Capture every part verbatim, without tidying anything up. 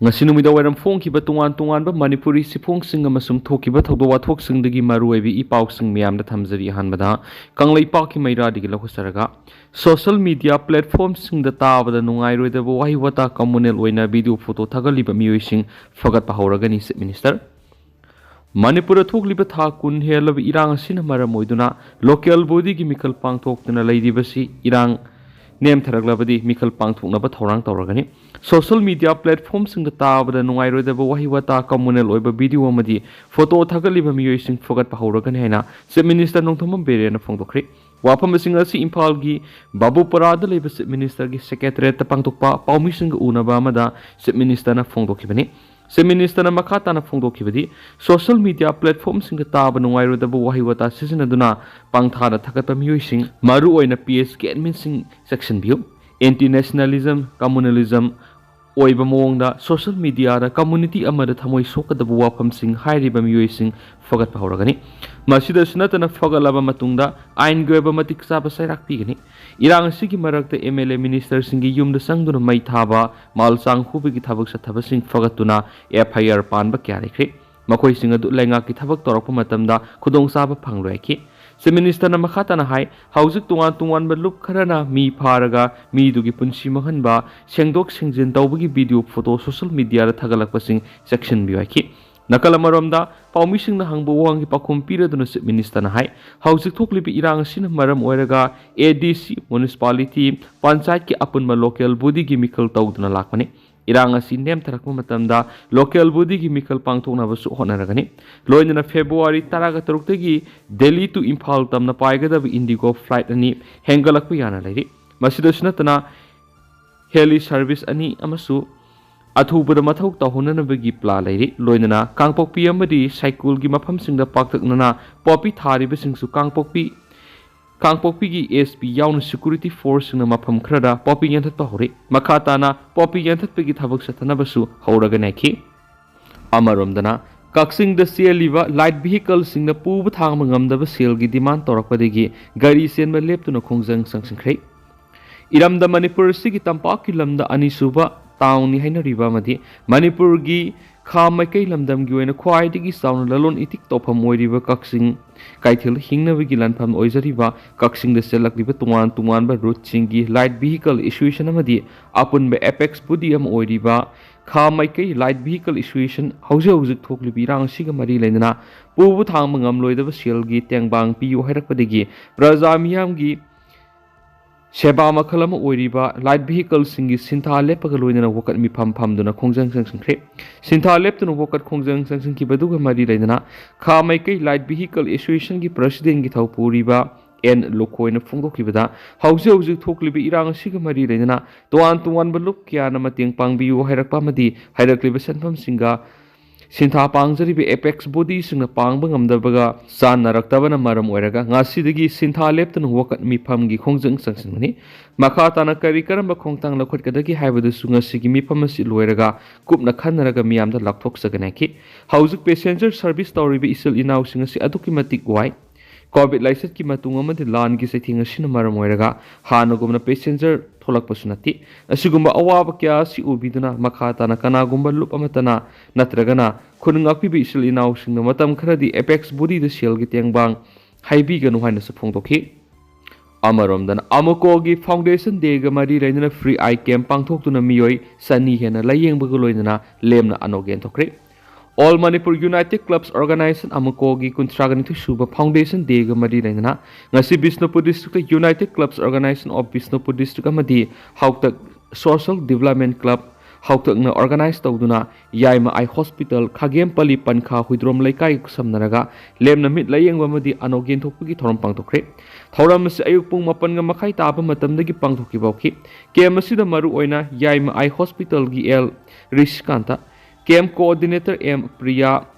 ꯉꯁꯤ ꯅꯨꯃꯤꯗꯥꯡ ꯋꯥꯏꯔꯝ ꯐꯣꯡꯈꯤꯕ ꯇꯣꯉꯥꯟ ꯇꯣꯉꯥꯟꯕ ꯃꯅꯤꯄꯨꯔꯤ ꯆꯦꯐꯣꯡꯁꯤꯡ ꯑꯃꯁꯨꯡ ꯊꯣꯛꯈꯤꯕ ꯊꯧꯗꯣꯛ ꯋꯥꯊꯣꯛꯁꯤꯡꯗꯒꯤ ꯃꯔꯨꯑꯣꯏꯕ ꯏ ꯄꯥꯎꯁꯤꯡ ꯃꯌꯥꯝꯗ ꯊꯝꯖꯔꯤ꯫ ꯑꯍꯥꯟꯕꯗ ꯀꯪꯂꯩꯄꯥꯛꯀꯤ ꯃꯩꯔꯥꯗꯒꯤ ꯂꯧꯈꯠꯆꯔꯒ, social media platformꯁꯤꯡꯗ ꯇꯥꯕꯗ ꯅꯨꯡꯉꯥꯏꯔꯣꯏꯗꯕ ꯋꯥꯍꯩ ꯋꯥꯇꯥ communal ꯑꯣꯏꯅ video photo ꯊꯥꯒꯠꯂꯤꯕ ꯃꯤꯑꯣꯏꯁꯤꯡ ꯐꯒꯠꯄ ꯍꯧꯔꯒꯅꯤ, Chief Minister꯫ ꯃꯅꯤꯄꯨꯔꯗ ꯊꯣꯛꯂꯤꯕ ꯊꯥ ꯀꯨꯟ ꯍꯦꯜꯂꯕ ꯏꯔꯥꯡ ꯑꯁꯤꯅ ꯃꯔꯝ ꯑꯣꯏꯗꯨꯅ local bodyꯒꯤ ꯃꯤꯈꯜ ꯄꯥꯡꯊꯣꯛꯇꯨꯅ ꯂꯩꯔꯤꯕꯁꯤ ꯏꯔꯥꯡ ꯅꯦꯝꯊꯔꯛꯂꯕꯗꯤ ꯃꯤꯈꯜ ꯄꯥꯡꯊꯣꯛꯅꯕ ꯊꯧꯔꯥꯡ ꯇꯧꯔꯒꯅꯤ꯫ Social media platformꯁꯤꯡꯗ ꯇꯥꯕꯗ ꯅꯨꯡꯉꯥꯏꯔꯣꯏꯗꯕ ꯋꯥꯍꯩ ꯋꯥꯇꯥ communal ꯑꯣꯏꯕ video ꯑꯃꯗꯤ photo ꯊꯥꯒꯠꯂꯤꯕ ꯃꯤꯑꯣꯏꯁꯤꯡ ꯐꯒꯠꯄ ꯍꯧꯔꯒꯅꯤ ꯍꯥꯏꯅ Chief Minister ꯅꯣꯡꯊꯣꯝꯕꯝ ꯕꯤꯔꯦꯟꯅ ꯐꯣꯡꯗꯣꯛꯈ꯭ꯔꯦ꯫ ꯋꯥꯐꯝꯁꯤꯡ ꯑꯁꯤ ꯏꯝꯐꯥꯜꯒꯤ ꯕꯥꯕꯨꯄꯥꯔꯥꯗ ꯂꯩꯕ Chief Ministerꯒꯤ Secretariatꯇ ꯄꯥꯡꯊꯣꯛꯄ ꯄꯥꯎꯃꯤꯁꯤꯡꯒ ꯎꯅꯕ ꯑꯃꯗ Chief Ministerꯅ ꯐꯣꯡꯗꯣꯛꯈꯤꯕꯅꯤ꯫ Chief Ministerꯅ ꯃꯈꯥ ꯇꯥꯅ ꯐꯣꯡꯗꯣꯛꯈꯤꯕꯗꯤ, social media platformꯁꯤꯡꯗ ꯇꯥꯕ ꯅꯨꯡꯉꯥꯏꯔꯣꯏꯗꯕ ꯋꯥꯍꯩ ꯋꯥꯇꯥ ꯁꯤꯖꯤꯟꯅꯗꯨꯅ ꯄꯪꯊꯥꯗ ꯊꯥꯒꯠꯄ ꯃꯤꯑꯣꯏꯁꯤꯡ, ꯃꯔꯨꯑꯣꯏꯅ pageꯒꯤ adminꯁꯤꯡ ꯆꯦꯛꯁꯤꯟꯕꯤꯌꯨ꯫ Anti-nationalism, communalism ꯑꯣꯏꯕ ꯃꯑꯣꯡꯗ social mediaꯗ community ꯑꯃꯗ ꯊꯃꯣꯏ ꯁꯣꯛꯀꯗꯕ ꯋꯥꯐꯝꯁꯤꯡ ꯍꯥꯏꯔꯤꯕ ꯃꯤꯑꯣꯏꯁꯤꯡ ꯐꯒꯠꯄ ꯍꯧꯔꯒꯅꯤ꯫ ꯃꯁꯤꯗꯁꯨ ꯅꯠꯇꯅ ꯐꯒꯠꯂꯕ ꯃꯇꯨꯡꯗ ꯑꯥꯏꯟꯒꯤ ꯑꯣꯏꯕ ꯃꯇꯤꯛ ꯆꯥꯕ ꯆꯩꯔꯥꯛ ꯄꯤꯒꯅꯤ꯫ ꯏꯔꯥꯡ ꯑꯁꯤꯒꯤ ꯃꯔꯛꯇ MLA ministerꯁꯤꯡꯒꯤ ꯌꯨꯝꯗ ꯆꯪꯗꯨꯅ ꯃꯩ ꯊꯥꯕ, ꯃꯥꯜ ꯆꯥꯡ ꯍꯨꯕꯒꯤ ꯊꯕꯛ ꯆꯠꯊꯕꯁꯤꯡ ꯐꯒꯠꯇꯨꯅ FIR ꯄꯥꯟꯕ ꯀꯌꯥ ꯂꯩꯈ꯭ꯔꯦ꯫ ꯃꯈꯣꯏꯁꯤꯡ ꯑꯗꯨ ꯂꯩꯉꯥꯛꯀꯤ ꯊꯕꯛ ꯇꯧꯔꯛꯄ ꯃꯇꯝꯗ ꯈꯨꯗꯣꯡꯆꯥꯕ ꯐꯪꯂꯣꯏ ꯍꯥꯏꯈꯤ꯫ Chief Ministerꯅ ꯃꯈꯥ ꯇꯥꯅ ꯍꯥꯏ, ꯍꯧꯖꯤꯛ ꯇꯣꯉꯥꯟ ꯇꯣꯉꯥꯟꯕ ꯂꯨꯞ ꯈꯔꯅ ꯃꯤ ꯐꯥꯔꯒ ꯃꯤꯗꯨꯒꯤ ꯄꯨꯟꯁꯤ ꯃꯥꯡꯍꯟꯕ, ꯁꯦꯡꯗꯣꯛ ꯁꯦꯡꯖꯤꯟ ꯇꯧꯕꯒꯤ video photo social mediaꯗ ꯊꯥꯒꯠꯂꯛꯄꯁꯤꯡ ꯆꯦꯛꯁꯤꯟꯕꯤꯌꯨ ꯍꯥꯏꯈꯤ꯫ ꯅꯥꯀꯜ ꯑꯃꯔꯣꯝꯗ ꯄꯥꯎꯃꯤꯁꯤꯡꯅ ꯍꯪꯕ ꯋꯥꯍꯪꯒꯤ ꯄꯥꯎꯈꯨꯝ ꯄꯤꯔꯗꯨꯅ Chief Ministerꯅ ꯍꯥꯏ, ꯍꯧꯖꯤꯛ ꯊꯣꯛꯂꯤꯕ ꯏꯔꯥꯡ ꯑꯁꯤꯅ ꯃꯔꯝ ꯑꯣꯏꯔꯒ ADC, municipality, ꯄꯟꯆꯥꯌꯠꯀꯤ ꯑꯄꯨꯟꯕ local bodyꯒꯤ ꯃꯤꯈꯜ ꯇꯧꯗꯨꯅ ꯂꯥꯛꯄꯅꯤ꯫ ꯏꯔꯥꯡ ꯑꯁꯤ ꯅꯦꯝꯊꯔꯛꯄ ꯃꯇꯝꯗ local bodyꯒꯤ ꯃꯤꯈꯜ ꯄꯥꯡꯊꯣꯛꯅꯕꯁꯨ ꯍꯣꯠꯅꯔꯒꯅꯤ꯫ ꯂꯣꯏꯅꯅ February ꯇꯔꯥꯒ ꯇꯔꯨꯛꯇꯒꯤ Delhi to ꯏꯝꯐꯥꯜ ꯇꯝꯅ ꯄꯥꯏꯒꯗꯕ IndiGo flight ꯑꯅꯤ ꯍꯦꯟꯒꯠꯂꯛꯄ ꯌꯥꯅ ꯂꯩꯔꯤ꯫ ꯃꯁꯤꯗꯁꯨ ꯅꯠꯇꯅ heli service ꯑꯅꯤ ꯑꯃꯁꯨ ꯑꯊꯨꯕꯗ ꯃꯊꯧ ꯇꯧꯍꯟꯅꯅꯕꯒꯤ plan ꯂꯩꯔꯤ꯫ ꯂꯣꯏꯅꯅ ꯀꯥꯡꯄꯣꯛꯄꯤ ꯑꯃꯗꯤ ꯁꯥꯏꯀꯨꯜꯒꯤ ꯃꯐꯝꯁꯤꯡꯗ ꯄꯥꯛꯇꯛꯅꯅ ꯄꯣꯄꯤ ꯊꯥꯔꯤꯕꯁꯤꯡꯁꯨ ꯀꯥꯡꯄꯣꯛꯄꯤ, ꯀꯥꯡꯄꯣꯛꯄꯤꯒꯤ SP ꯌꯥꯎꯅ security forceꯁꯤꯡꯅ ꯃꯐꯝ ꯈꯔꯗ ꯄꯣꯄꯤ ꯌꯥꯟꯊꯠꯄ ꯍꯧꯔꯤ꯫ ꯃꯈꯥ ꯇꯥꯅ ꯄꯣꯄꯤ ꯌꯥꯟꯊꯠꯄꯒꯤ ꯊꯕꯛ ꯆꯠꯊꯅꯕꯁꯨ ꯍꯧꯔꯒꯅꯤ ꯍꯥꯏꯈꯤ꯫ ꯑꯃꯔꯣꯝꯗꯅ, ꯀꯛꯆꯤꯡꯗ ꯆꯦꯜꯂꯤꯕ light vehicleꯁꯤꯡꯅ ꯄꯨꯕ ꯊꯥꯡꯕ ꯉꯝꯗꯕ ꯁꯦꯜꯒꯤ demand ꯇꯧꯔꯛꯄꯗꯒꯤ ꯒꯥꯔꯤ ꯆꯦꯟꯕ ꯂꯦꯞꯇꯨꯅ ꯈꯣꯡꯖꯪ ꯆꯪꯁꯤꯟꯈ꯭ꯔꯦ꯫ ꯏꯔꯝꯗꯝ ꯃꯅꯤꯄꯨꯔ ꯑꯁꯤꯒꯤ ꯇꯝꯄꯥꯛꯀꯤ ꯂꯝꯗ ꯑꯅꯤꯁꯨꯕ ꯇꯥꯎꯟꯅꯤ ꯍꯥꯏꯅꯔꯤꯕ ꯑꯃꯗꯤ ꯃꯅꯤꯄꯨꯔꯒꯤ ꯈꯥ ꯃꯥꯏꯀꯩ ꯂꯝꯗꯝꯒꯤ ꯑꯣꯏꯅ ꯈ꯭ꯋꯥꯏꯗꯒꯤ ꯆꯥꯎꯅ ꯂꯂꯣꯟ ꯏꯇꯤꯛ ꯇꯧꯐꯝ ꯑꯣꯏꯔꯤꯕ ꯀꯛꯆꯤꯡ ꯀꯩꯊꯦꯜ ꯍꯤꯡꯅꯕꯒꯤ ꯂꯥꯟꯐꯝ ꯑꯣꯏꯖꯔꯤꯕ ꯀꯛꯆꯤꯡꯗ ꯆꯦꯜꯂꯛꯂꯤꯕ ꯇꯣꯉꯥꯟ ꯇꯣꯉꯥꯟꯕ ꯔꯨꯠꯁꯤꯡꯒꯤ ꯂꯥꯏꯠ ꯚꯤꯍꯤꯀꯜ ꯑꯦꯁꯣꯁꯤꯌꯦꯁꯟ ꯑꯃꯗꯤ ꯑꯄꯨꯟꯕ ꯑꯦꯄꯦꯛꯁ ꯕꯣꯗꯤ ꯑꯃ ꯑꯣꯏꯔꯤꯕ ꯈꯥ ꯃꯥꯏꯀꯩ ꯂꯥꯏꯠ ꯚꯤꯍꯤꯀꯜ ꯑꯦꯁꯣꯁꯤꯌꯦꯁꯟ ꯍꯧꯖꯤꯛ ꯍꯧꯖꯤꯛ ꯊꯣꯛꯂꯤꯕ ꯏꯔꯥꯡ ꯑꯁꯤꯒ ꯃꯔꯤ ꯂꯩꯅꯅ ꯄꯨꯕ ꯊꯥꯡꯕ ꯉꯝꯂꯣꯏꯗꯕ ꯁꯦꯜꯒꯤ ꯇꯦꯡꯕꯥꯡ ꯄꯤꯌꯨ ꯍꯥꯏꯔꯛꯄꯗꯒꯤ ꯄ꯭ꯔꯖꯥ ꯃꯤꯌꯥꯝꯒꯤ ꯁꯦꯕꯥ ꯃꯈꯜ ꯑꯃ ꯑꯣꯏꯔꯤꯕ ꯂꯥꯏꯠ ꯚꯤꯍꯤꯀꯜꯁꯤꯡꯒꯤ ꯁꯤꯟꯊꯥ ꯂꯦꯞꯄꯒ ꯂꯣꯏꯅꯅ ꯋꯥꯀꯠ ꯃꯤꯐꯝ ꯐꯝꯗꯨꯅ ꯈꯣꯡꯖꯪ ꯆꯪꯁꯤꯟꯈ꯭ꯔꯦ꯫ ꯁꯤꯟꯊꯥ ꯂꯦꯞꯇꯨꯅ ꯋꯥꯀꯠ ꯈꯣꯡꯖꯪ ꯆꯪꯁꯤꯟꯈꯤꯕꯗꯨꯒ ꯃꯔꯤ ꯂꯩꯅꯅ ꯈꯥ ꯃꯥꯏꯀꯩ ꯂꯥꯏꯠ ꯚꯤꯍꯤꯀꯜ ꯑꯦꯁꯣꯁꯤꯌꯦꯁꯟꯒꯤ ꯄ꯭ꯔꯁꯤꯗꯦꯟꯒꯤ ꯊꯧꯄꯨꯔꯤꯕ ꯑꯦꯟ ꯂꯨꯈꯣꯏꯅ ꯐꯣꯡꯗꯣꯛꯈꯤꯕꯗ, ꯍꯧꯖꯤꯛ ꯍꯧꯖꯤꯛ ꯊꯣꯛꯂꯤꯕ ꯏꯔꯥꯡ ꯑꯁꯤꯒ ꯃꯔꯤ ꯂꯩꯅꯅ ꯇꯣꯉꯥꯟ ꯇꯣꯉꯥꯟꯕ ꯂꯨꯞ ꯀꯌꯥꯅ ꯃꯇꯦꯡ ꯄꯥꯡꯕꯤꯌꯨ ꯍꯥꯏꯔꯛꯄ ꯑꯃꯗꯤ ꯍꯥꯏꯔꯛꯂꯤꯕ ꯁꯦꯟꯐꯝꯁꯤꯡꯒ ꯁꯤꯟꯊꯥ ꯄꯥꯡꯖꯔꯤꯕ ꯑꯦꯄꯦꯛꯁ ꯕꯣꯗꯤꯁꯤꯡꯅ ꯄꯥꯡꯕ ꯉꯝꯗꯕꯒ ꯆꯥꯟꯅꯔꯛꯇꯕꯅ ꯃꯔꯝ ꯑꯣꯏꯔꯒ ꯉꯁꯤꯗꯒꯤ ꯁꯤꯟꯊꯥ ꯂꯦꯞꯇꯅ ꯋꯥꯀꯠ ꯃꯤꯐꯝꯒꯤ ꯈꯣꯡꯖꯪ ꯆꯪꯁꯤꯟꯒꯅꯤ꯫ ꯃꯈꯥ ꯇꯥꯅ ꯀꯔꯤ ꯀꯔꯝꯕ ꯈꯣꯡꯊꯥꯡ ꯂꯧꯈꯠꯀꯗꯒꯦ ꯍꯥꯏꯕꯗꯨꯁꯨ ꯉꯁꯤꯒꯤ ꯃꯤꯐꯝ ꯑꯁꯤ ꯂꯣꯏꯔꯒ ꯀꯨꯞꯅ ꯈꯟꯅꯔꯒ ꯃꯤꯌꯥꯝꯗ ꯂꯥꯎꯊꯣꯛꯆꯒꯅꯤ ꯍꯥꯏꯈꯤ꯫ ꯍꯧꯖꯤꯛ ꯄꯦꯁꯦꯟꯖꯔ ꯁꯔꯚꯤꯁ ꯇꯧꯔꯤꯕ ꯏꯆꯤꯜ ꯏꯅꯥꯎꯁꯤꯡ ꯑꯁꯤ ꯑꯗꯨꯛꯀꯤ ꯃꯇꯤꯛ ꯋꯥꯏ꯫ ꯀꯣꯚꯤꯗ ꯂꯥꯏꯆꯠꯀꯤ ꯃꯇꯨꯡ ꯑꯃꯗꯤ ꯂꯥꯟꯒꯤ ꯆꯩꯊꯦꯡ ꯑꯁꯤꯅ ꯃꯔꯝ ꯑꯣꯏꯔꯒ ꯍꯥꯟꯅꯒꯨꯝꯅ ꯄꯦꯁꯦꯟꯖꯔ ꯊꯣꯛꯂꯛꯄꯁꯨ ꯅꯠꯇꯦ꯫ ꯑꯁꯤꯒꯨꯝꯕ ꯑꯋꯥꯕ ꯀꯌꯥ ꯑꯁꯤ ꯎꯕꯤꯗꯨꯅ ꯃꯈꯥ ꯇꯥꯅ ꯀꯅꯥꯒꯨꯝꯕ ꯂꯨꯞ ꯑꯃꯠꯇꯅ ꯅꯠꯇ꯭ꯔꯒꯅ ꯈꯨꯟ ꯉꯥꯛꯄꯤꯕ ꯏꯆꯤꯜ ꯏꯅꯥꯎꯁꯤꯡꯅ ꯃꯇꯝ ꯈꯔꯗꯤ ꯑꯦꯄꯦꯛꯁ ꯕꯣꯗꯤꯗ ꯁꯦꯜꯒꯤ ꯇꯦꯡꯕꯥꯡ ꯍꯥꯏꯕꯤꯒꯅꯨ ꯍꯥꯏꯅꯁꯨ ꯐꯣꯡꯗꯣꯛꯈꯤ꯫ ꯑꯃꯔꯣꯝꯗꯅ ꯑꯃꯨꯀꯣꯒꯤ ꯐꯥꯎꯟꯗꯦꯁꯟ ꯗꯦꯒ ꯃꯔꯤ ꯂꯩꯅꯅ ꯐ꯭ꯔꯤ ꯑꯥꯏ ꯀꯦꯝ ꯄꯥꯡꯊꯣꯛꯇꯨꯅ ꯃꯤꯑꯣꯏ ꯆꯅꯤ ꯍꯦꯟꯅ ꯂꯥꯌꯦꯡꯕꯒ ꯂꯣꯏꯅꯅ ꯂꯦꯝꯅ ꯑꯅꯣꯛ ꯌꯦꯟꯊꯣꯛꯈ꯭ꯔꯦ꯫ All Manipur united clubs organisation ꯑꯃꯨꯀꯣꯒꯤ ꯀꯨꯟꯊ꯭ꯔꯥꯒ ꯅꯤꯊꯣꯏ ꯁꯨꯕ ꯐꯥꯎꯟꯗꯦꯁꯟ ꯗꯦꯒ ꯃꯔꯤ ꯂꯩꯅꯅ ꯉꯁꯤ Bishnupur district united clubs organisation of Bishnupur district ꯑꯃꯗꯤ ꯍꯥꯎꯇꯛ ꯁꯣꯁꯦꯜ ꯗꯤꯕ꯭ꯂꯞꯃꯦꯟ ꯀ꯭ꯂꯕ ꯍꯥꯎꯇꯛꯅ ꯑꯣꯔꯒꯅꯥꯏꯖ ꯇꯧꯗꯨꯅ ꯌꯥꯏꯃ ꯑꯥꯏ ꯍꯣꯁꯄꯤꯇꯥꯜ, ꯈꯥꯒꯦꯝꯄꯜꯂꯤ ꯄꯟꯈꯥ ꯍꯨꯏꯗ꯭ꯔꯣꯝ ꯂꯩꯀꯥꯏꯒ ꯈꯨꯠꯁꯝꯅꯔꯒ ꯂꯦꯝꯅ ꯃꯤꯠ ꯂꯥꯌꯦꯡꯕ ꯑꯃꯗꯤ ꯑꯅꯣꯛ ꯌꯦꯟꯊꯣꯛꯄꯒꯤ ꯊꯧꯔꯝ ꯄꯥꯡꯊꯣꯛꯈ꯭ꯔꯦ꯫ ꯊꯧꯔꯝ ꯑꯁꯤ ꯑꯌꯨꯛ ꯄꯨꯡ ꯃꯥꯄꯟꯒ ꯃꯈꯥꯏ ꯇꯥꯕ ꯃꯇꯝꯗꯒꯤ ꯄꯥꯡꯊꯣꯛꯈꯤꯕ ꯍꯧꯈꯤ꯫ ꯀꯦꯝ ꯑꯁꯤꯗ ꯃꯔꯨ ꯑꯣꯏꯅ ꯌꯥꯏꯃ ꯑꯥꯏ ꯍꯣꯁꯄꯤꯇꯥꯜꯒꯤ ꯑꯦꯜ ꯔꯤꯁꯤꯀꯥꯟꯇ, ꯀꯦꯝ ꯀꯣꯑꯣꯔꯗꯤꯅꯦꯇꯔ ꯑꯦꯝ ꯄ꯭ꯔꯤꯌꯥ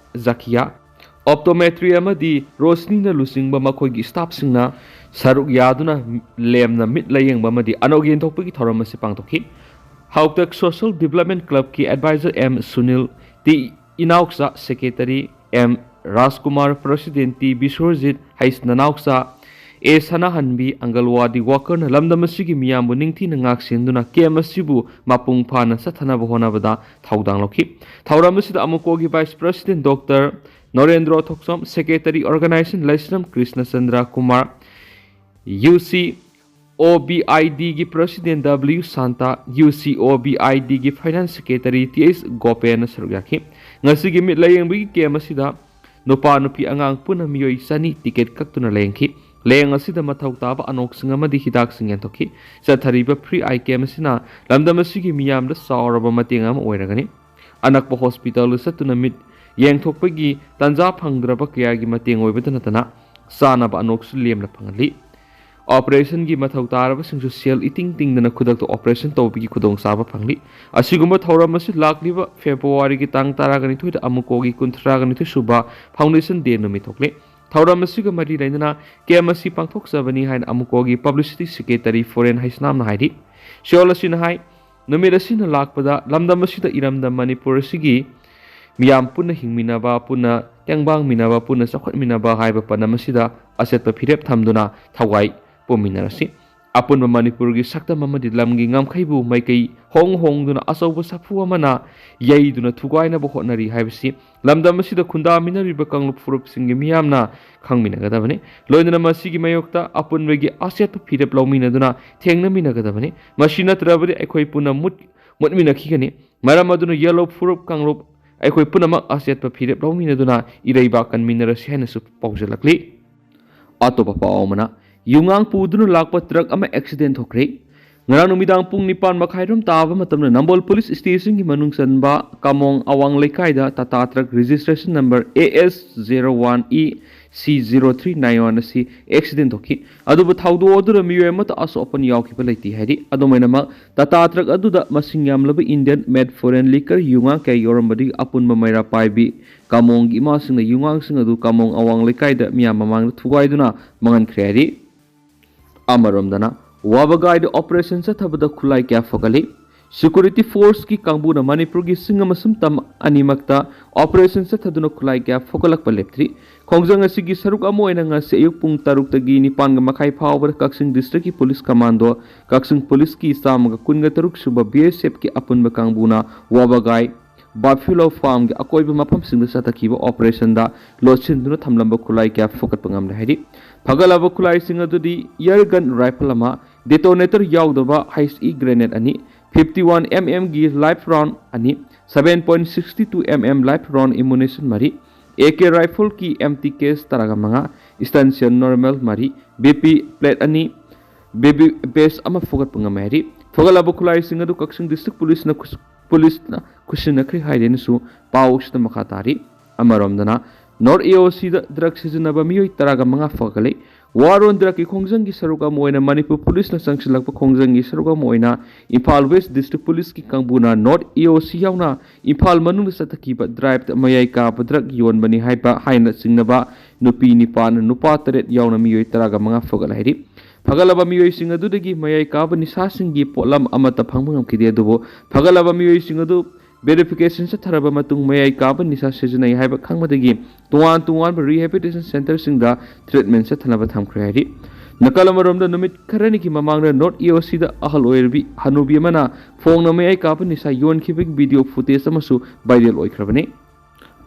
ꯖꯥꯀꯤꯌꯥ, ꯑꯣꯞꯇꯣꯃꯦꯇ꯭ꯔꯤ ꯑꯃꯗꯤ ꯔꯣꯁꯅꯤꯅ ꯂꯨꯆꯤꯡꯕ ꯃꯈꯣꯏꯒꯤ ꯁ꯭ꯇꯥꯐꯁꯤꯡꯅ ꯁꯔꯨꯛ ꯌꯥꯗꯨꯅ ꯂꯦꯝꯅ ꯃꯤꯠ ꯂꯥꯌꯦꯡꯕ ꯑꯃꯗꯤ ꯑꯅꯣꯛ ꯌꯦꯟꯊꯣꯛꯄꯒꯤ ꯊꯧꯔꯝ ꯑꯁꯤ ꯄꯥꯡꯊꯣꯛꯈꯤ꯫ ꯍꯥꯎꯇꯛ ꯁꯣꯁꯦꯜ ꯗꯤꯕ꯭ꯂꯞꯃꯦꯟ ꯀ꯭ꯂꯕꯀꯤ adviser M Sunil, T Inaocha, secretary M Rajkumar, president T Bishwarjit, ꯍꯩꯁ ꯅꯅꯥꯎꯆꯥ, ꯑꯦ ꯁꯅꯥꯍꯟꯕꯤ, ꯑꯪꯒꯜꯋꯥꯗꯤ ꯋꯥꯀꯔꯅ ꯂꯝꯗꯝ ꯑꯁꯤꯒꯤ ꯃꯤꯌꯥꯝꯕꯨ ꯅꯤꯡꯊꯤꯅ ꯉꯥꯛꯁꯦꯟꯗꯨꯅ ꯀꯦꯝ ꯑꯁꯤꯕꯨ ꯃꯄꯨꯡ ꯐꯥꯅ ꯆꯠꯊꯅꯕ ꯍꯣꯠꯅꯕꯗ ꯊꯧꯗꯥꯡ ꯂꯧꯈꯤ꯫ ꯊꯧꯔꯝ ꯑꯁꯤꯗ ꯑꯃꯨꯀꯣꯒꯤ Vice President Doctor ꯅꯣꯔꯦꯟꯗ꯭ꯔꯣ ꯊꯣꯛꯆꯣꯝ, Secretary Organization ꯂꯩꯁ꯭ꯔꯝ ꯀ꯭ꯔꯤꯁꯅꯆꯟꯗ꯭ꯔ ꯀꯨꯃꯥꯔ, UCOBID ꯒꯤ President W ꯁꯥꯟꯇ, UCOBID ꯒꯤ Finance Secretary ꯇꯤ ꯑꯩꯆ ꯒꯣꯄꯦꯟꯅ ꯁꯔꯨꯛ ꯌꯥꯈꯤ꯫ ꯉꯁꯤꯒꯤ ꯃꯤꯠ ꯂꯥꯌꯦꯡꯕꯒꯤ ꯀꯦꯝ ꯑꯁꯤꯗ ꯅꯨꯄꯥ ꯅꯨꯄꯤ ꯑꯉꯥꯡ ꯄꯨꯟꯅ ꯃꯤꯑꯣꯏ ꯆꯅꯤ ꯇꯤꯀꯦꯠ ꯀꯛꯇꯨꯅ ꯂꯥꯌꯦꯡꯈꯤ꯫ ꯂꯥꯌꯦꯡ ꯑꯁꯤꯗ ꯃꯊꯧ ꯇꯥꯕ ꯑꯅꯣꯛꯁꯤꯡ ꯑꯃꯗꯤ ꯍꯤꯗꯥꯛꯁꯤꯡ ꯌꯦꯟꯊꯣꯛꯈꯤ꯫ ꯆꯠꯊꯔꯤꯕ Free Eye Camp ꯑꯁꯤꯅ ꯂꯝꯗꯝ ꯑꯁꯤꯒꯤ ꯃꯤꯌꯥꯝꯗ ꯆꯥꯎꯔꯕ ꯃꯇꯦꯡ ꯑꯃ ꯑꯣꯏꯔꯒꯅꯤ꯫ ꯑꯅꯛꯄ ꯍꯣꯁꯄꯤꯇꯥꯜꯗ ꯆꯠꯇꯨꯅ ꯃꯤꯠ ꯌꯦꯡꯊꯣꯛꯄꯒꯤ ꯇꯥꯟꯖꯥ ꯐꯪꯗ꯭ꯔꯕ ꯀꯌꯥꯒꯤ ꯃꯇꯦꯡ ꯑꯣꯏꯕꯇ ꯅꯠꯇꯅ ꯆꯥꯅꯕ ꯑꯅꯣꯛꯁꯨ ꯂꯦꯝꯅ ꯐꯪꯍꯜꯂꯤ꯫ ꯑꯣꯄꯔꯦꯁꯟꯒꯤ ꯃꯊꯧ ꯇꯥꯔꯕꯁꯤꯡꯁꯨ ꯁꯦꯜ ꯏꯇꯤꯡ ꯇꯤꯡꯗꯅ ꯈꯨꯗꯛꯇ ꯑꯣꯄꯔꯦꯁꯟ ꯇꯧꯕꯒꯤ ꯈꯨꯗꯣꯡꯆꯥꯕ ꯐꯪꯂꯤ꯫ ꯑꯁꯤꯒꯨꯝꯕ ꯊꯧꯔꯝ ꯑꯁꯤ ꯂꯥꯛꯂꯤꯕ ꯐꯦꯕ꯭ꯔꯨꯋꯥꯔꯤꯒꯤ ꯇꯥꯡ ꯇꯔꯥꯒ ꯅꯤꯊꯣꯏꯗ ꯑꯃꯨꯀꯣꯒꯤ ꯀꯨꯟꯊ꯭ꯔꯥꯒ ꯅꯤꯊꯣꯏ ꯁꯨꯕ Foundation Day ꯅꯨꯃꯤꯠ ꯊꯣꯛꯂꯤ꯫ ꯊꯧꯔꯝ ꯑꯁꯤꯒ ꯃꯔꯤ ꯂꯩꯅꯅ ꯀꯦꯝ ꯑꯁꯤ ꯄꯥꯡꯊꯣꯛꯆꯕꯅꯤ ꯍꯥꯏꯅ ꯑꯃꯨꯀꯣꯒꯤ Publicity Secretary ꯐꯣꯔꯦꯟ ꯍꯩꯁꯅꯥꯝꯅ ꯍꯥꯏꯔꯤ꯫ ꯁꯤꯑꯣꯜ ꯑꯁꯤꯅ ꯍꯥꯏ, ꯅꯨꯃꯤꯠ ꯑꯁꯤꯅ ꯂꯥꯛꯄꯗ ꯂꯝꯗꯝ ꯑꯁꯤꯗ ꯏꯔꯝꯗꯝ ꯃꯅꯤꯄꯨꯔ ꯑꯁꯤꯒꯤ ꯃꯤꯌꯥꯝ ꯄꯨꯟꯅ ꯍꯤꯡꯃꯤꯟꯅꯕ, ꯄꯨꯟꯅ ꯇꯦꯡꯕꯥꯡꯃꯤꯟꯅꯕ, ꯄꯨꯟꯅ ꯆꯥꯎꯈꯠꯃꯤꯟꯅꯕ ꯍꯥꯏꯕ ꯄꯟꯗꯝ ꯑꯁꯤꯗ ꯑꯆꯦꯠꯄ ꯐꯤꯔꯦꯞ ꯊꯝꯗꯨꯅ ꯊꯧꯒꯥꯏ ꯄꯨꯃꯤꯟꯅꯔꯁꯤ꯫ ꯑꯄꯨꯟꯕ ꯃꯅꯤꯄꯨꯔꯒꯤ ꯁꯛꯇꯝ ꯑꯃꯗꯤ ꯂꯝꯒꯤ ꯉꯝꯈꯩꯕꯨ ꯃꯥꯏꯀꯩ ꯍꯣꯡ ꯍꯣꯡꯗꯨꯅ ꯑꯆꯧꯕ ꯁꯥꯐꯨ ꯑꯃꯅ ꯌꯩꯗꯨꯅ ꯊꯨꯒꯥꯏꯅꯕ ꯍꯣꯠꯅꯔꯤ ꯍꯥꯏꯕꯁꯤ ꯂꯝꯗꯝ ꯑꯁꯤꯗ ꯈꯨꯟꯗꯥꯃꯤꯟꯅꯔꯤꯕ ꯀꯥꯡꯂꯨꯞ ꯐꯨꯔꯨꯞꯁꯤꯡꯒꯤ ꯃꯤꯌꯥꯝꯅ ꯈꯪꯃꯤꯟꯅꯒꯗꯕꯅꯤ꯫ ꯂꯣꯏꯅꯅ ꯃꯁꯤꯒꯤ ꯃꯥꯌꯣꯛꯇ ꯑꯄꯨꯟꯕꯒꯤ ꯑꯆꯦꯠꯄ ꯐꯤꯔꯦꯞ ꯂꯧꯃꯤꯟꯅꯗꯨꯅ ꯊꯦꯡꯅꯃꯤꯟꯅꯒꯗꯕꯅꯤ꯫ ꯃꯁꯤ ꯅꯠꯇ꯭ꯔꯕꯗꯤ ꯑꯩꯈꯣꯏ ꯄꯨꯟꯅ ꯃꯨꯠ-, ꯃꯨꯠꯃꯤꯟꯅꯈꯤꯒꯅꯤ꯫ ꯃꯔꯝ ꯑꯗꯨꯅ ꯌꯦꯜꯂꯣ ꯐꯨꯔꯨꯞ ꯀꯥꯡꯂꯨꯞ ꯑꯩꯈꯣꯏ ꯄꯨꯝꯅꯃꯛ ꯑꯆꯦꯠꯄ ꯐꯤꯔꯦꯞ ꯂꯧꯃꯤꯟꯅꯗꯨꯅ ꯏꯔꯩꯕꯥꯛ ꯀꯟꯃꯤꯟꯅꯔꯁꯤ ꯍꯥꯏꯅꯁꯨ ꯄꯥꯎꯖꯦꯜꯂꯛꯂꯤ꯫ ꯑꯇꯣꯞꯄ ꯄꯥꯎ ꯑꯃꯅ, ꯌꯨꯉꯥꯡ ꯄꯨꯗꯨꯅ ꯂꯥꯛꯄ ꯇ꯭ꯔꯛ ꯑꯃ ꯑꯦꯛꯁꯤꯗꯦꯟ ꯊꯣꯛꯈ꯭ꯔꯦ꯫ ꯉꯔꯥꯡ ꯅꯨꯃꯤꯗꯥꯡ ꯄꯨꯡ ꯅꯤꯄꯥꯟ ꯃꯈꯥꯏꯔꯣꯝ ꯇꯥꯕ ꯃꯇꯝꯗ ꯅꯝꯕꯣꯜ ꯄꯨꯂꯤꯁ ꯁ꯭ꯇꯦꯁꯟꯒꯤ ꯃꯅꯨꯡ ꯆꯟꯕ ꯀꯥꯃꯣꯡ ꯑꯋꯥꯡ ꯂꯩꯀꯥꯏꯗ Tata truck registration number A S zero one E C zero three nine one ꯑꯁꯤ ꯑꯦꯛꯁꯤꯗꯦꯟ ꯊꯣꯛꯈꯤ꯫ ꯑꯗꯨꯕꯨ ꯊꯧꯗꯣꯛ ꯑꯗꯨꯗ ꯃꯤꯑꯣꯏ ꯑꯃꯠꯇ ꯑꯁꯣꯛ ꯑꯄꯟ ꯌꯥꯎꯈꯤꯕ ꯂꯩꯇꯦ ꯍꯥꯏꯔꯤ꯫ ꯑꯗꯨꯃꯥꯏꯅꯃꯛ, ꯇꯥꯇꯥ ꯇ꯭ꯔꯛ ꯑꯗꯨꯗ ꯃꯁꯤꯡ ꯌꯥꯝꯂꯕ Indian made foreign liquor ꯌꯨꯉꯥꯡ ꯀꯌꯥ ꯌꯥꯎꯔꯝꯕꯗꯒꯤ ꯑꯄꯨꯟꯕ ꯃꯩꯔꯥ ꯄꯥꯏꯕꯤ ꯀꯥꯃꯣꯡꯒꯤ ꯏꯃꯥꯁꯤꯡꯅ ꯌꯨꯉꯥꯡꯁꯤꯡ ꯑꯗꯨ ꯀꯥꯃꯣꯡ ꯑꯋꯥꯡ ꯂꯩꯀꯥꯏꯗ ꯃꯤꯌꯥꯝ ꯃꯃꯥꯡꯗ ꯊꯨꯒꯥꯏꯗꯨꯅ ꯃꯥꯡꯍꯟꯈ꯭ꯔꯦ ꯍꯥꯏꯔꯤ꯫ ꯑꯃꯔꯣꯝꯗꯅ, ꯋꯥꯕꯒꯥꯏꯗ ꯑꯣꯄꯔꯦꯁꯟ ꯆꯠꯊꯕꯗ ꯈꯨꯠꯂꯥꯏ ꯀꯌꯥ ꯐꯒꯠꯂꯤ꯫ Security Forceꯀꯤ ꯀꯥꯡꯕꯨꯅ ꯃꯅꯤꯄꯨꯔꯒꯤ ꯆꯤꯡ ꯑꯃꯁꯨꯡ ꯇꯝ ꯑꯅꯤꯃꯛꯇ operation ꯆꯠꯊꯗꯨꯅ ꯈꯨꯠꯂꯥꯏ ꯀꯌꯥ ꯐꯨꯒꯠꯂꯛꯄ ꯂꯦꯞꯇ꯭ꯔꯤ꯫ ꯈꯣꯡꯖꯪ ꯑꯁꯤꯒꯤ ꯁꯔꯨꯛ ꯑꯃ ꯑꯣꯏꯅ ꯉꯁꯤ ꯑꯌꯨꯛ ꯄꯨꯡ ꯇꯔꯨꯛꯇꯒꯤ ꯅꯤꯄꯥꯟꯒ ꯃꯈꯥꯏ ꯐꯥꯎꯕꯗ ꯀꯛꯆꯤꯡ districtꯀꯤ police commando, ꯀꯛꯆꯤꯡ policeꯀꯤ ꯆꯥꯝꯃꯒ ꯀꯨꯟꯒ ꯇꯔꯨꯛ ꯁꯨꯕ BSFꯀꯤ ꯑꯄꯨꯟꯕ ꯀꯥꯡꯕꯨꯅ ꯋꯥꯕꯒꯥꯏ, Buffalo Farmꯒꯤ ꯑꯀꯣꯏꯕ ꯃꯐꯝꯁꯤꯡꯗ ꯆꯠꯊꯈꯤꯕ operationꯗ ꯂꯣꯠꯁꯤꯟꯗꯨꯅ ꯊꯝꯂꯝꯕ ꯈꯨꯠꯂꯥꯏ ꯀꯌꯥ ꯐꯨꯒꯠꯄ ꯉꯝꯂꯦ ꯍꯥꯏꯔꯤ꯫ ꯐꯒꯠꯂꯕ ꯈꯨꯠꯂꯥꯏꯁꯤꯡ ꯑꯗꯨꯗꯤ air gun rifle ꯑꯃ, detonator ꯌꯥꯎꯗꯕ HE grenade ꯑꯅꯤ, fifty one mmꯒꯤ live round ꯑꯅꯤ, seven point six two mm live round ammunition ꯃꯔꯤ, AK rifleꯀꯤ empty case ꯇꯔꯥꯃꯉꯥ, stanchion normal ꯃꯔꯤ, BP plate ꯑꯅꯤ, BP vest ꯑꯃ ꯐꯨꯒꯠꯄ ꯉꯝꯃꯦ ꯍꯥꯏꯔꯤ꯫ ꯐꯨꯒꯠꯂꯕ ꯈꯨꯠꯂꯥꯏꯁꯤꯡ ꯑꯗꯨ ꯀꯛꯆꯤꯡ district policeꯅ ꯈꯨꯠ-, policeꯅ ꯈꯨꯠꯁꯤꯟꯅꯈ꯭ꯔꯦ ꯍꯥꯏꯔꯦꯅꯁꯨ ꯄꯥꯎ ꯑꯁꯤꯗ ꯃꯈꯥ ꯇꯥꯔꯤ꯫ ꯑꯃꯔꯣꯝꯗꯅ, North AOCꯗ drug ꯁꯤꯖꯤꯟꯅꯕ ꯃꯤꯑꯣꯏ ꯇꯔꯥꯃꯉꯥ ꯐꯒꯠꯂꯦ꯫ War on drugꯀꯤ ꯈꯣꯡꯖꯪꯒꯤ ꯁꯔꯨꯛ ꯑꯃ ꯑꯣꯏꯅ ꯃꯅꯤꯄꯨꯔ policeꯅ ꯆꯪꯁꯤꯜꯂꯛꯄ ꯈꯣꯡꯖꯪꯒꯤ ꯁꯔꯨꯛ ꯑꯃ ꯑꯣꯏꯅ ꯏꯝꯐꯥꯜ West District Policeꯀꯤ ꯀꯥꯡꯕꯨꯅ North AOC ꯌꯥꯎꯅ ꯏꯝꯐꯥꯜ ꯃꯅꯨꯡꯗ ꯆꯠꯊꯈꯤꯕ driveꯇ ꯃꯌꯥꯏ ꯀꯥꯕ drug ꯌꯣꯟꯕꯅꯤ ꯍꯥꯏꯕ ꯍꯥꯏꯅ ꯆꯤꯡꯅꯕ ꯅꯨꯄꯤ ꯅꯤꯄꯥꯟ, ꯅꯨꯄꯥ ꯇꯔꯦꯠ ꯌꯥꯎꯅ ꯃꯤꯑꯣꯏ ꯇꯔꯥꯃꯉꯥ ꯐꯒꯠꯂꯦ ꯍꯥꯏꯔꯤ꯫ ꯐꯒꯠꯂꯕ ꯃꯤꯑꯣꯏꯁꯤꯡ ꯑꯗꯨꯗꯒꯤ ꯃꯌꯥꯏ ꯀꯥꯕ ꯅꯤꯁꯥꯁꯤꯡꯒꯤ ꯄꯣꯠꯂꯝ ꯑꯃꯠꯇ ꯐꯪꯕ ꯉꯝꯈꯤꯗꯦ, ꯑꯗꯨꯕꯨ ꯐꯒꯠꯂꯕ ꯃꯤꯑꯣꯏꯁꯤꯡ ꯑꯗꯨ verification ꯆꯠꯊꯔꯕ ꯃꯇꯨꯡ ꯃꯌꯥꯏ ꯀꯥꯕ ꯅꯤꯁꯥ ꯁꯤꯖꯤꯟꯅꯩ ꯍꯥꯏꯕ ꯈꯪꯕꯗꯒꯤ ꯇꯣꯉꯥꯟ ꯇꯣꯉꯥꯟꯕ rehabilitation centreꯁꯤꯡꯗ treatment ꯆꯠꯊꯅꯕ ꯊꯝꯈ꯭ꯔꯦ ꯍꯥꯏꯔꯤ꯫ ꯅꯥꯀꯜ ꯑꯃꯔꯣꯝꯗ, ꯅꯨꯃꯤꯠ ꯈꯔꯅꯤꯒꯤ ꯃꯃꯥꯡꯗ North AOCꯗ ꯑꯍꯜ ꯑꯣꯏꯔꯕꯤ ꯍꯅꯨꯕꯤ ꯑꯃꯅ ꯐꯣꯡꯅ ꯃꯌꯥꯏ ꯀꯥꯕ ꯅꯤꯁꯥ ꯌꯣꯟꯈꯤꯕꯒꯤ video footage ꯑꯃꯁꯨ viral ꯑꯣꯏꯈ꯭ꯔꯕꯅꯤ꯫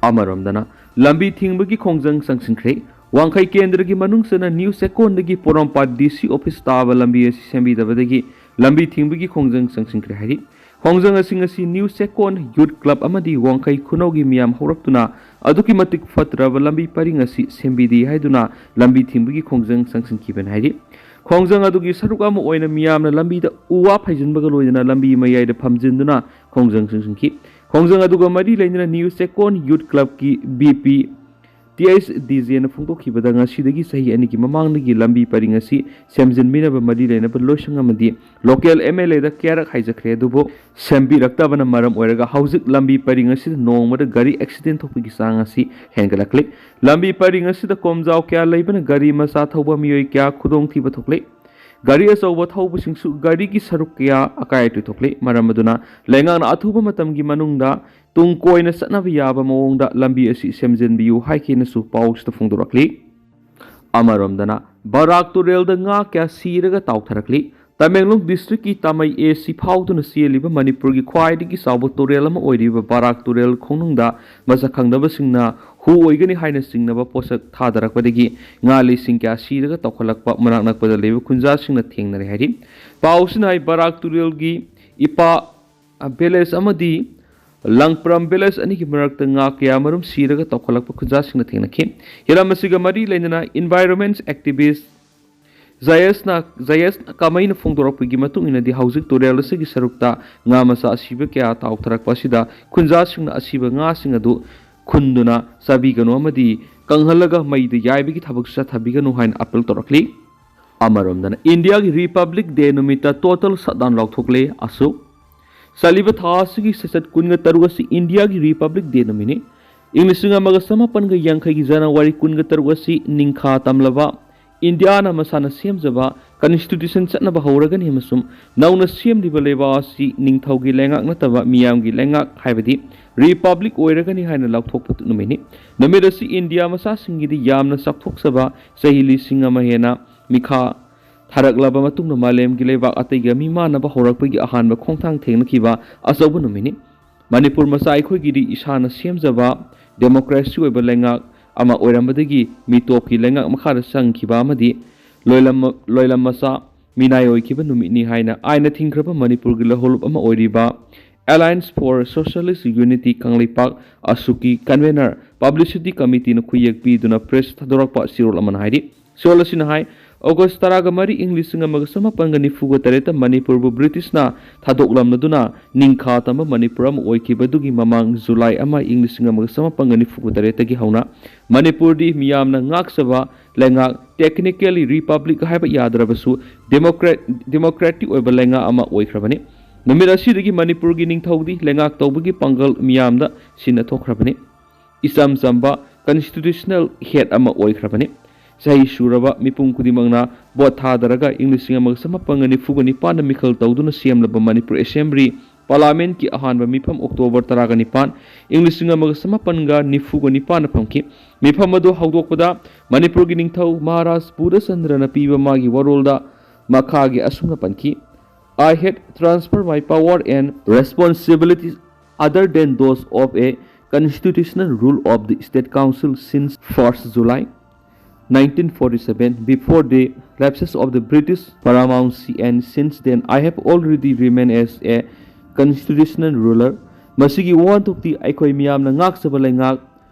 ꯑꯃꯔꯣꯝꯗꯅ, ꯂꯝꯕꯤ ꯊꯤꯡꯕꯒꯤ ꯈꯣꯡꯖꯪ ꯆꯪꯁꯤꯟꯈ꯭ꯔꯦ꯫ ꯋꯥꯡꯈꯩ ꯀꯦꯟꯗ꯭ꯔꯒꯤ ꯃꯅꯨꯡ ꯆꯟꯅ ꯅ꯭ꯌꯨ ꯆꯦꯛꯀꯣꯟꯗꯒꯤ ꯄꯣꯔꯣꯝꯄꯥꯠ DC office ꯇꯥꯕ ꯂꯝꯕꯤ ꯑꯁꯤ ꯁꯦꯝꯕꯤꯗꯕꯗꯒꯤ ꯂꯝꯕꯤ ꯊꯤꯡꯕꯒꯤ ꯈꯣꯡꯖꯪ ꯆꯪꯁꯤꯟꯈ꯭ꯔꯦ ꯍꯥꯏꯔꯤ꯫ ꯈꯣꯡꯖꯪ ꯑꯁꯤ ꯉꯁꯤ ꯅ꯭ꯌꯨ ꯆꯦꯛꯀꯣꯟ Youth Club ꯑꯃꯗꯤ ꯋꯥꯡꯈꯩ ꯈꯨꯅꯧꯒꯤ ꯃꯤꯌꯥꯝ ꯍꯧꯔꯛꯇꯨꯅ ꯑꯗꯨꯛꯀꯤ ꯃꯇꯤꯛ ꯐꯠꯇ꯭ꯔꯕ ꯂꯝꯕꯤ ꯄꯔꯤꯡ ꯑꯁꯤ ꯁꯦꯝꯕꯤꯗꯦ ꯍꯥꯏꯗꯨꯅ ꯂꯝꯕꯤ ꯊꯤꯡꯕꯒꯤ ꯈꯣꯡꯖꯪ ꯆꯪꯁꯤꯟꯈꯤꯕꯅꯤ ꯍꯥꯏꯔꯤ꯫ ꯈꯣꯡꯖꯪ ꯑꯗꯨꯒꯤ ꯁꯔꯨꯛ ꯑꯃ ꯑꯣꯏꯅ ꯃꯤꯌꯥꯝꯅ ꯂꯝꯕꯤꯗ ꯎ ꯋꯥ ꯐꯩꯖꯤꯟꯕꯒ ꯂꯣꯏꯅꯅ ꯂꯝꯕꯤ ꯃꯌꯥꯏꯗ ꯐꯝꯖꯤꯟꯗꯨꯅ ꯈꯣꯡꯖꯪ ꯆꯪꯁꯤꯟꯈꯤ꯫ ꯈꯣꯡꯖꯪ ꯑꯗꯨꯒ ꯃꯔꯤ ꯂꯩꯅꯅ ꯅ꯭ꯌꯨ ꯆꯦꯛꯀꯣꯟ Youth Clubꯀꯤ BP TSDJꯅ ꯐꯣꯡꯗꯣꯛꯈꯤꯕꯗ ꯉꯁꯤꯗꯒꯤ ꯆꯍꯤ ꯑꯅꯤꯒꯤ ꯃꯃꯥꯡꯗꯒꯤ ꯂꯝꯕꯤ ꯄꯔꯤꯡ ꯑꯁꯤ ꯁꯦꯝꯖꯤꯟꯕꯤꯅꯕ ꯃꯔꯤ ꯂꯩꯅꯕ ꯂꯣꯏꯁꯪ ꯑꯃꯗꯤ local MLAꯗ ꯀꯌꯥꯔꯛ ꯍꯥꯏꯖꯈ꯭ꯔꯦ, ꯑꯗꯨꯕꯨ ꯁꯦꯝꯕꯤꯔꯛꯇꯕꯅ ꯃꯔꯝ ꯑꯣꯏꯔꯒ ꯍꯧꯖꯤꯛ ꯂꯝꯕꯤ ꯄꯔꯤꯡ ꯑꯁꯤꯗ ꯅꯣꯡꯃꯗ ꯒꯥꯔꯤ accident ꯊꯣꯛꯄꯒꯤ ꯆꯥꯡ ꯑꯁꯤ ꯍꯦꯟꯒꯠꯂꯛꯂꯤ꯫ ꯂꯝꯕꯤ ꯄꯔꯤꯡ ꯑꯁꯤꯗ ꯀꯣꯝꯖꯥꯎ ꯀꯌꯥ ꯂꯩꯕꯅ ꯒꯥꯔꯤ ꯃꯆꯥ ꯊꯧꯕ ꯃꯤꯑꯣꯏ ꯀꯌꯥ ꯈꯨꯗꯣꯡꯊꯤꯕ ꯊꯣꯛꯂꯤ꯫ ꯒꯥꯔꯤ ꯑꯆꯧꯕ ꯊꯧꯕꯁꯤꯡꯁꯨ ꯒꯥꯔꯤꯒꯤ ꯁꯔꯨꯛ ꯀꯌꯥ ꯑꯀꯥꯏ ꯑꯇꯣꯏ ꯊꯣꯛꯂꯤ꯫ ꯃꯔꯝ ꯑꯗꯨꯅ ꯂꯩꯉꯥꯛꯅ ꯑꯊꯨꯕ ꯃꯇꯝꯒꯤ ꯃꯅꯨꯡꯗ ꯇꯨꯡ ꯀꯣꯏꯅ ꯆꯠꯅꯕ ꯌꯥꯕ ꯃꯑꯣꯡꯗ ꯂꯝꯕꯤ ꯑꯁꯤ ꯁꯦꯝꯖꯤꯟꯕꯤꯌꯨ ꯍꯥꯏꯈꯤꯅꯁꯨ ꯄꯥꯎꯁꯤꯗ ꯐꯣꯡꯗꯣꯔꯛꯂꯤ꯫ ꯑꯃꯔꯣꯝꯗꯅ ꯕꯔꯥꯛ ꯇꯨꯔꯦꯜꯗ ꯉꯥ ꯀꯌꯥ ꯁꯤꯔꯒ ꯇꯥꯎꯊꯔꯛꯂꯤ꯫ ꯇꯃꯦꯡꯂꯣꯡ ꯗꯤꯁꯇ꯭ꯔꯤꯛꯀꯤ ꯇꯥꯃꯩ ꯑꯦ ꯁꯤ ꯐꯥꯎꯗꯨꯅ ꯆꯦꯜꯂꯤꯕ ꯃꯅꯤꯄꯨꯔꯒꯤ ꯈ꯭ꯋꯥꯏꯗꯒꯤ ꯆꯥꯎꯕ ꯇꯨꯔꯦꯜ ꯑꯃ ꯑꯣꯏꯔꯤꯕ ꯕꯔꯥꯛ ꯇꯨꯔꯦꯜ ꯈꯣꯡꯅꯨꯡꯗ ꯃꯁꯛ ꯈꯪꯗꯕꯁꯤꯡꯅ ꯍꯨ ꯑꯣꯏꯒꯅꯤ ꯍꯥꯏꯅ ꯆꯤꯡꯅꯕ ꯄꯣꯠꯁꯛ ꯊꯥꯗꯔꯛꯄꯗꯒꯤ ꯉꯥ ꯂꯤꯁꯤꯡ ꯀꯌꯥ ꯁꯤꯔꯒ ꯇꯥꯎꯈꯠꯂꯛꯄ ꯃꯅꯥꯛ ꯅꯛꯄꯗ ꯂꯩꯕ ꯈꯨꯟꯖꯥꯁꯤꯡꯅ ꯊꯦꯡꯅꯔꯦ ꯍꯥꯏꯔꯤ꯫ ꯄꯥꯎꯁꯤꯅ ꯍꯥꯏ ꯕꯔꯥꯛ ꯇꯨꯔꯦꯜꯒꯤ ꯏꯄꯥ ꯚꯤꯂꯦꯖ ꯑꯃꯗꯤ ꯂꯪꯄ꯭ꯔꯝ ꯚꯤꯂꯦꯖ ꯑꯅꯤꯒꯤ ꯃꯔꯛꯇ ꯉꯥ ꯀꯌꯥ ꯃꯔꯨꯝ ꯁꯤꯔꯒ ꯇꯥꯎꯈꯠꯂꯛꯄ ꯈꯨꯟꯖꯥꯁꯤꯡꯅ ꯊꯦꯡꯅꯈꯤ꯫ ꯍꯤꯔꯝ ꯑꯁꯤꯒ ꯃꯔꯤ ꯂꯩꯅꯅ ꯏꯟꯚꯥꯏꯔꯣꯟꯃꯦꯟ ꯑꯦꯛꯇꯤꯚꯤꯁ ꯖꯌꯦꯁꯅ ꯖꯌꯦꯁ ꯀꯥꯃꯩꯅ ꯐꯣꯡꯗꯣꯔꯛꯄꯒꯤ ꯃꯇꯨꯡ ꯏꯟꯅꯗꯤ ꯍꯧꯖꯤꯛ ꯇꯨꯔꯦꯜ ꯑꯁꯤꯒꯤ ꯁꯔꯨꯛꯇ ꯉꯥ ꯃꯆꯥ ꯑꯁꯤꯕ ꯀꯌꯥ ꯇꯥꯎꯊꯔꯛꯄ ꯑꯁꯤꯗ ꯈꯨꯟꯖꯥꯁꯤꯡꯅ ꯑꯁꯤꯕ ꯉꯥꯁꯤꯡ ꯑꯗꯨ ꯈꯨꯟꯗꯨꯅ ꯆꯥꯕꯤꯒꯅꯨ ꯑꯃꯗꯤ ꯀꯪꯍꯜꯂꯒ ꯃꯩꯗ ꯌꯥꯏꯕꯒꯤ ꯊꯕꯛꯁꯨ ꯆꯠꯊꯕꯤꯒꯅꯨ ꯍꯥꯏꯅ ꯑꯥꯄꯤꯜ ꯇꯧꯔꯛꯂꯤ꯫ ꯑꯃꯔꯣꯝꯗꯅ ꯏꯟꯗꯤꯌꯥꯒꯤ ꯔꯤꯄꯕ꯭ꯂꯤꯛ ꯗꯦ ꯅꯨꯃꯤꯠꯇ ꯇꯣꯇꯦꯜ ꯁꯠꯗꯥꯎꯟ ꯂꯥꯎꯊꯣꯛꯂꯦ꯫ ꯑꯁꯨꯛ ꯆꯠꯂꯤꯕ ꯊꯥ ꯑꯁꯤꯒꯤ ꯁꯦꯁꯟ ꯀꯨꯟꯒ ꯇꯔꯨꯛ ꯑꯁꯤ ꯏꯟꯗꯤꯌꯥꯒꯤ ꯔꯤꯄꯕ꯭ꯂꯤꯛ ꯗꯦ ꯅꯨꯃꯤꯠꯅꯤ꯫ ꯏꯪ ꯂꯤꯁꯤꯡ ꯑꯃꯒ ꯆꯃꯥꯄꯟꯒ ꯌꯥꯡꯈꯩꯒꯤ ꯖꯅꯋꯥꯔꯤ ꯀꯨꯟꯒ ꯇꯔꯨꯛ ꯑꯁꯤ ꯅꯤꯡꯈꯥ ꯇꯝꯂꯕ ꯏꯟꯗꯤꯌꯥꯅ ꯃꯁꯥꯅ ꯁꯦꯝꯖꯕ ꯀꯟꯁꯇꯤꯇ꯭ꯌꯨꯁꯟ ꯆꯠꯅꯕ ꯍꯧꯔꯒꯅꯤ ꯑꯃꯁꯨꯡ ꯅꯧꯅ ꯁꯦꯝꯂꯤꯕ ꯂꯩꯕꯥꯛ ꯑꯁꯤ ꯅꯤꯡꯊꯧꯒꯤ ꯂꯩꯉꯥꯛ ꯅꯠꯇꯕ ꯃꯤꯌꯥꯝꯒꯤ ꯂꯩꯉꯥꯛ ꯍꯥꯏꯕꯗꯤ ꯔꯤꯄꯕ꯭ꯂꯤꯛ ꯑꯣꯏꯔꯒꯅꯤ ꯍꯥꯏꯅ ꯂꯥꯎꯊꯣꯛꯄ ꯅꯨꯃꯤꯠꯅꯤ꯫ ꯅꯨꯃꯤꯠ ꯑꯁꯤ ꯏꯟꯗꯤꯌꯥ ꯃꯆꯥꯁꯤꯡꯒꯤꯗꯤ ꯌꯥꯝꯅ ꯆꯥꯎꯊꯣꯛꯆꯕ ꯆꯍꯤ ꯂꯤꯁꯤꯡ ꯑꯃ ꯍꯦꯟꯅ ꯃꯤꯈꯥ ꯊꯥꯔꯛꯂꯕ ꯃꯇꯨꯡꯗ ꯃꯥꯂꯦꯝꯒꯤ ꯂꯩꯕꯥꯛ ꯑꯇꯩꯒ ꯃꯤꯃꯥꯟꯅꯕ ꯍꯧꯔꯛꯄꯒꯤ ꯑꯍꯥꯟꯕ ꯈꯣꯡꯊꯥꯡ ꯊꯦꯡꯅꯈꯤꯕ ꯑꯆꯧꯕ ꯅꯨꯃꯤꯠꯅꯤ꯫ ꯃꯅꯤꯄꯨꯔ ꯃꯆꯥ ꯑꯩꯈꯣꯏꯒꯤꯗꯤ ꯏꯁꯥꯅ ꯁꯦꯝꯖꯕ ꯗꯦꯃꯣꯀ꯭ꯔꯦꯁꯤ ꯑꯣꯏꯕ ꯂꯩꯉꯥꯛ ꯑꯃ ꯑꯣꯏꯔꯝꯕꯗꯒꯤ ꯃꯤꯇꯣꯞꯀꯤ ꯂꯩꯉꯥꯛ ꯃꯈꯥꯗ ꯆꯪꯈꯤꯕ ꯑꯃꯗꯤ ꯂꯣꯏꯂꯝ ꯂꯣꯏꯂꯝ ꯃꯆꯥ ꯃꯤꯅꯥꯏ ꯑꯣꯏꯈꯤꯕ ꯅꯨꯃꯤꯠꯅꯤ ꯍꯥꯏꯅ ꯑꯥꯏꯟꯅ ꯊꯤꯡꯈ꯭ꯔꯕ ꯃꯅꯤꯄꯨꯔꯒꯤ ꯂꯧꯍꯧꯂꯨꯞ ꯑꯃ ꯑꯣꯏꯔꯤꯕ Alliance for Socialist Unity Kangleipak ꯑꯁꯨꯛꯀꯤ ꯀꯟꯚꯦꯅꯔ ꯄꯕ꯭ꯂꯤꯁꯤꯇꯤ ꯀꯃꯤꯇꯤꯅ ꯈꯨꯌꯦꯛ ꯄꯤꯗꯨꯅ ꯄ꯭ꯔꯦꯁ ꯊꯥꯗꯣꯔꯛꯄ ꯆꯦꯔꯣꯜ ꯑꯃꯅ ꯍꯥꯏꯔꯤ꯫ ꯆꯦꯔꯣꯜ ꯑꯁꯤꯅ ꯍꯥꯏ, ꯑꯣꯒꯁ ꯇꯔꯥꯒ ꯃꯔꯤ, ꯏꯪ ꯂꯤꯁꯤꯡ ꯑꯃꯒ ꯆꯃꯥꯄꯟꯒ ꯅꯤꯐꯨꯒ ꯇꯔꯦꯠꯇ ꯃꯅꯤꯄꯨꯔꯕꯨ ꯕ꯭ꯔꯤꯇꯤꯁꯅ ꯊꯥꯗꯣꯛꯂꯝꯂꯗꯨꯅ ꯅꯤꯡꯈꯥ ꯇꯝꯕ ꯃꯅꯤꯄꯨꯔ ꯑꯃ ꯑꯣꯏꯈꯤꯕ ꯑꯗꯨꯒꯤ ꯃꯃꯥꯡ ꯖꯨꯂꯥꯏ ꯑꯃ, ꯏꯪ ꯂꯤꯁꯤꯡ ꯑꯃꯒ ꯆꯃꯥꯄꯟꯒ ꯅꯤꯐꯨꯒ ꯇꯔꯦꯠꯇꯒꯤ ꯍꯧꯅ ꯃꯅꯤꯄꯨꯔꯗꯤ ꯃꯤꯌꯥꯝꯅ ꯉꯥꯛꯆꯕ ꯂꯩꯉꯥꯛ, technically republic ꯍꯥꯏꯕ ꯌꯥꯗ꯭ꯔꯕꯁꯨ democrat democratic ꯑꯣꯏꯕ ꯂꯩꯉꯥꯛ ꯑꯃ ꯑꯣꯏꯈ꯭ꯔꯕꯅꯤ꯫ ꯅꯨꯃꯤꯠ ꯑꯁꯤꯗꯒꯤ ꯃꯅꯤꯄꯨꯔꯒꯤ ꯅꯤꯡꯊꯧꯗꯤ ꯂꯩꯉꯥꯛ ꯇꯧꯕꯒꯤ ꯄꯥꯡꯒꯜ ꯃꯤꯌꯥꯝꯗ ꯁꯤꯟꯅ ꯊꯣꯛꯈ꯭ꯔꯕꯅꯤ꯫ ꯏꯆꯝ ꯆꯝꯕ constitutional head ꯑꯃ ꯑꯣꯏꯈ꯭ꯔꯕꯅꯤ꯫ ꯆꯍꯤ ꯁꯨꯔꯕ ꯃꯤꯄꯨꯝ ꯈꯨꯗꯤꯡꯃꯛꯅ ꯚꯣꯠ ꯊꯥꯗꯔꯒ ꯏꯪ ꯂꯤꯁꯤꯡ ꯑꯃꯒ ꯆꯃꯥꯄꯟꯒ ꯅꯤꯐꯨꯒ ꯅꯤꯄꯥꯟꯗ ꯃꯤꯈꯜ ꯇꯧꯗꯨꯅ ꯁꯦꯝꯂꯕ ꯃꯅꯤꯄꯨꯔ ꯑꯦꯁꯦꯝꯕ꯭ꯂꯤ ꯄꯥꯔꯂꯥꯃꯦꯟꯠꯀꯤ ꯑꯍꯥꯟꯕ ꯃꯤꯐꯝ ꯑꯣꯛꯇꯣꯕꯔ ꯇꯔꯥꯒ ꯅꯤꯄꯥꯟ, ꯏꯪ ꯂꯤꯁꯤꯡ ꯑꯃꯒ ꯆꯃꯥꯄꯟꯒ ꯅꯤꯐꯨꯒ ꯅꯤꯄꯥꯟꯗ ꯐꯝꯈꯤ꯫ ꯃꯤꯐꯝ ꯑꯗꯨ ꯍꯧꯗꯣꯛꯄꯗ ꯃꯅꯤꯄꯨꯔꯒꯤ ꯅꯤꯡꯊꯧ ꯃꯍꯥꯔꯥꯖ ꯄꯨꯔꯆꯟꯗ꯭ꯔꯅ ꯄꯤꯕ ꯃꯥꯒꯤ ꯋꯥꯔꯣꯜꯗ ꯃꯈꯥꯒꯤ ꯑꯁꯨꯝꯅ ꯄꯟꯈꯤ: "I had transferred my power and responsibilities other than those of a constitutional rule of the State Council since first July nineteen forty-seven, before the lapses of the British paramountcy, and since then I have already remained as a constitutional ruler." ꯃꯁꯤꯒꯤ ꯋꯥꯍꯟꯊꯣꯛꯇꯤ ꯑꯩꯈꯣꯏ ꯃꯤꯌꯥꯝꯅ ꯉꯥꯛꯆꯕ ꯂꯩꯉꯥꯛ,